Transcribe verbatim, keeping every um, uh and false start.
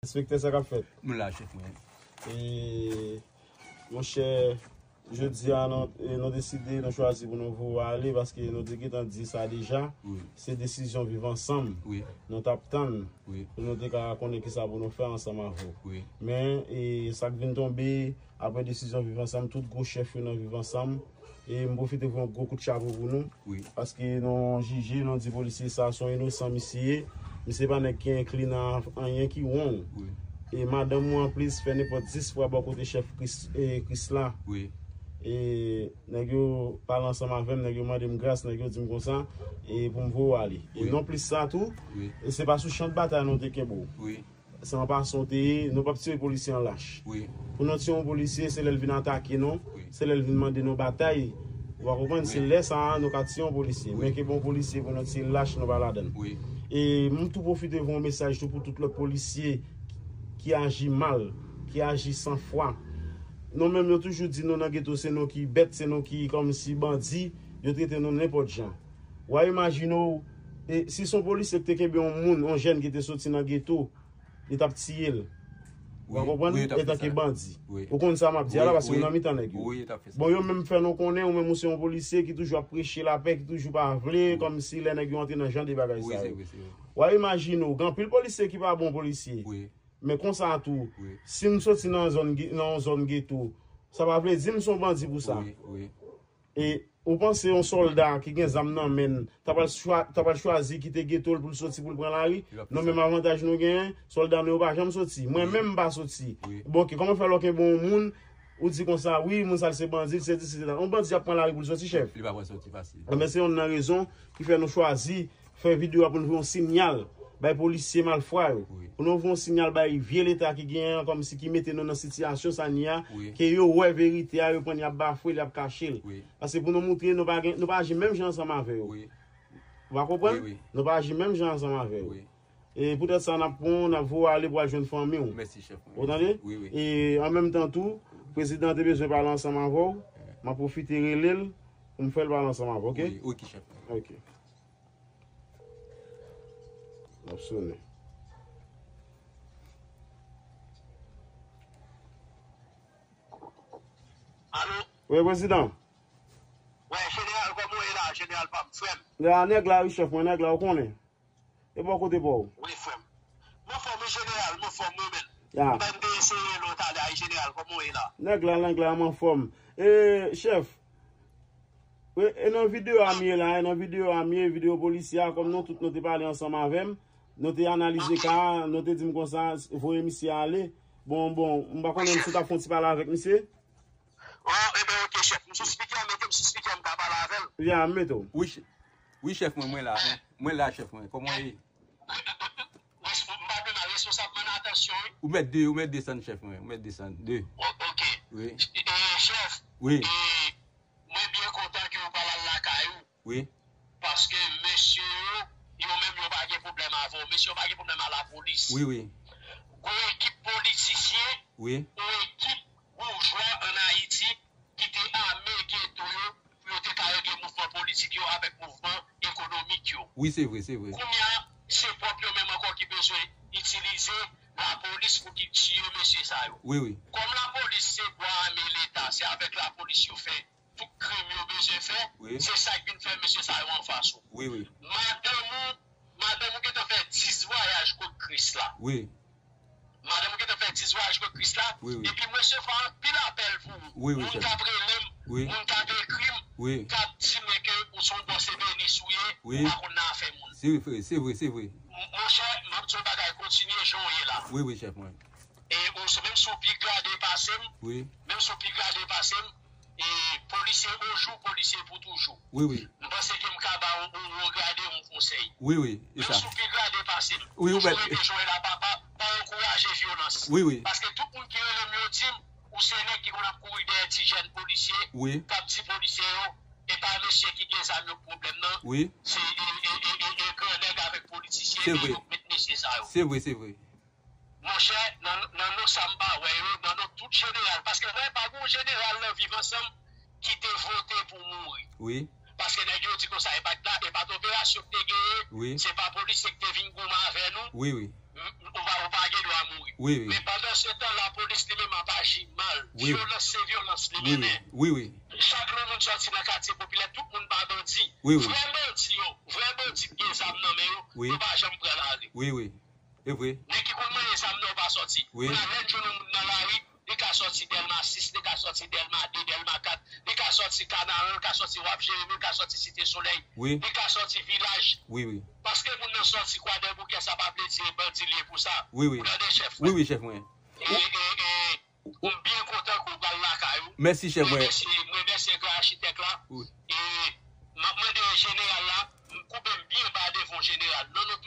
Enspektè, sa k ap fèt? Nou la, chèf mwen. E, monchè, jodi a, nou, e, nou deside, nou chwazi pou nou voye w ale, paske nou te gentan di sa deja. Wi. Se desizyon Viv Ansanm. Wi. Nou t ap tann. Wi. Pou nou te ka konnen kisa pou nou fè ansanm avè w. Wi. Men, e, sa k vin tonbe, apre desizyon Viv Ansanm, tout gwo chèf yo nan Viv Ansanm, e m pwofite voye yon gwo kout chapo pou nou. Wi. Paske nou jije, nou di polisye sa se yon inosan misye ye. Misye pa nèg ki enkli nan anyen ki wrong. Wi. E madanm ou anplis fè nenpòt dis fwa bò kote chèf Kris, e, Kris la. Wi. E nèg yo pale ansanm avè m, nèg yo mande m gras, nèg yo di m konsa, e pou m voye w ale. E wi. Non plis sa tou, wi. E se pa sou chan de batay nou te kenbe w. Wi. Se an pasan w te ye, nou p ap tire polisye an lach. Wi. Pou nou tire yon polisye, se lè l vin atake nou, wi. Se lè l vin mande nou batay. Ou pa konprann? Wi. Se lè sa a nou ka tire yon polisye. Wi. Men kenbe yon polisye pou nou tire lach, nou pa ladan l. Wi. E m tou pwofite voye yon mesaj tou pou tout lòt polisye ki aji mal, ki aji san fwa. Nou menm, yo toujou di nou nan geto, se nou ki bèt, se nou ki kòmsi bandi, yo trete nou nenpòt jan. W a imajine w, e, si se yon polisye ki te kenbe yon moun, yon jèn ki te soti nan geto, li t ap tiye l. Ou konprann? Wi, wi, yo t ap fè sa. Etanke bandi. Wi. Ou konn sa m ap di a la, paske ou nan mitan nèg yo. Wi, yo t ap fè sa. Bon, yo menm fè nou konnen, ou menm ou se yon polisye ki toujou ap preche lapè, ki toujou pa vle, kòmsi lè nèg yo antre nan jan de bagay sa yo. Wi, se vre, se vre. W a imajine w, gen anpil polisye ki pa bon polisye. Wi. Men konsa tou, wi, si m soti nan zòn ge-, nan yon zòn geto, sa pa vle di m se yon bandi pou sa. Wi, wi. E ou panse yon sòlda ki gen zam nan men l, ta pral chwa-, ta pral chwazi kite geto l pou l soti pou l pran lari? Non, menm avantaj nou genyen, sòlda nou yo pa janm soti. Mwen menm m pa soti. Wi. Bon, oke, kòman fè lè w kenbe yon moun, ou di konsa, wi, moun sa l se bandi, l se di, se di. Yon bandi ap pran lari pou l soti, chèf? Li pa pral soti fasil. Enben, se youn nan rezon ki fè nou chwazi fè videyo a pou nou voye yon sinyal bay polisye malfwa yo. Wi. Pou nou voye yon sinyal bay vye Leta ki genyen an, kòmsi ki mete nou nan sitiyasyon sa n ye a, wi, ke yo wè verite a, yo pran l, y ap bafwe l, y ap kache l. Wi. Paske pou nou moutre nou pa gen, nou pa aji menm jan ansanm avè yo. Wi. Ou pa konprann? Wi, wi. Nou pa aji menm jan ansanm avè yo. Wi. E poutèt sa, n ap pran w, n ap voye w ale pou w al jwenn fanmi w. Mèsi, chèf mwen. Ou tande? Wi, wi. E an menm tan tou, prezidan an te bezwen pale ansanm avè w. M ap pwofite rele l pou m fè l pale ansanm avè w, oke? Wi, oke, chèf mwen. Oke. L ap sonnen. Alo? Wi, prezidan. Wi, jeneral, kòman w ye la, jeneral pa m, frè m? La, nèg la, wi, chèf mwen, nèg la, ou konnen. E bò kote pa w? Wi, frè m. M anfòm, wi, jeneral, m anfòm, wi, men. Ya. M te eseye lòt talè a, wi, jeneral, kòman w ye la? Nèg la, nèg la, m anfòm. E, chèf, e, e nan videyo a m ye la, e nan videyo a m ye, videyo polisye a, kòm nou tout nou te pale ansanm avè m, nou te analize ka a, nou te di m konsa, voye misye ale. Bon, bon, m pa konnen si w t ap fè yon ti pale avèk misye. Oh, enben, oke, chèf. M sou spikè, mete m sou spikè, m ka pale avè l. Ya, m mete w. Wi, chè-, wi, chèf mwen, mwen la. Mwen la, chèf mwen. Kòman w ye? Res-, m pa pli mal, responsab, mande atansyon, wi. Ou mèt de, ou mèt desann, chèf mwen. Ou mèt desann. De. O-, oke. Wi. E, chèf, wi, e, mwen byen kontan ke w pral al lakay ou. Wi. Paske mesye yo, yo menm yo pa gen pwoblèm avè w. Mesye yo pa gen pwoblèm a lapolis. Wi, wi. Gon ekip politisyen, wi, yon ekip boujwa ann Ayiti ki te ame geto yo pou yo te ka regle mouvman politik yo avèk mouvman ekonomik yo. Wi, se vre, se vre. Kounye a, se pwòp yo menm ankò ki bezwen itilize lapolis pou ki tiye mesye sa yo. Wi, wi. Kòm lapolis se bwa ame Leta, se avèk lapolis yo fè tout krim yo bezwen fè, wi, se sa k vin fè mesye sa yo anfas ou. Wi, wi. Madanm ou, madanm ou gentan fè dis vwayaj kot Kris la. Wi. Madanm ou gentan fè dis vwayaj kot Kris la. Wi, wi. Epi m resevwa anpil apèl pou ou. Wi, wi, chèf. Moun k ap rele m, wi, moun k ap ekri m, wi, k ap di mwen ke ou se yon bòs ebenis ou ye, wi, ou pa konn nan afè moun. Se vre, se vre, se vre. M-, monchè, m ap di w yon bagay, kontinye jan w ye la. Wi, wi, chèf mwen. E ou se, menm si w pi grade pase m, wi, menm si w pi grade pase m, e polisye yon jou, polisye pou toujou. Wi, wi. M panse ke m ka ba w yon, yon, yon grade yon konsèy. Wi, wi, e sa. Menm si w pi grade pase m, wi, ou toujou mèt rete jan w ye la, pa, pa, pa ankouraje vyolans. Wi, wi. Paske tout moun ki rele m yo di m, ou se nèg ki konn ap kouri dèyè ti jèn polisye, wi, k ap di polisye yo, e pa mesye ki gen zam yo k pwoblèm nan. Wi. Se, e, e, e, e, e gran nèg avèk politisyen, se vre, e yo k met mesye sa yo. Se vre, se vre. Monchè, nan, nan non sa m pa wè yo, nan non tout jeneral, paske mwen pa gon jeneral nan Viv Ansanm ki te vote pou mouri. Wi. Paske nèg yo di konsa, e pa t la, e pa t operasyon k te genyen, wi, se pa polisye k te vin goumen avè nou. Wi, wi. Ou pa, ou pa gen dwa mouri. Wi, wi. Men pandan se tan, lapolis li menm ap aji mal. Wi. Vyolans se vyolans li Wi, wi. mennen. Wi, wi. Chak lè yon moun sòti nan katye popilè, tout moun pa bandi. Wi, wi. Vrè bandi yo, vrè bandi ki gen zam nan men yo, Wi. Yo pa janm pran lari. Wi, wi. E vre. Nèg ki konn manyen zam nan yo pa sòti. Wi. Kounye a, lè n jwenn yon moun nan lari, li ka sòti Dèlma sis, li ka sòti Dèlma de, Dèlma kat, li ka sòti Kanaran, li ka sòti Wap Jeremi, li ka sòti Site Solèy, Wi. Li ka sòti Vilaj. Wi, wi. Paske moun nan sòti Kwadèboukè, sa pa vle di e bandi li ye pou sa. Wi, wi. Ou tande, chèf? Wi, wi, chèf mwen. E, e, e, m byen kontan ke w pral lakay ou. Mèsi, chèf mwen. Mwen remèsye gran achitèk la. Wi. E m ap mande jeneral la, m koube m byen ba devan jeneral. Non, non, tout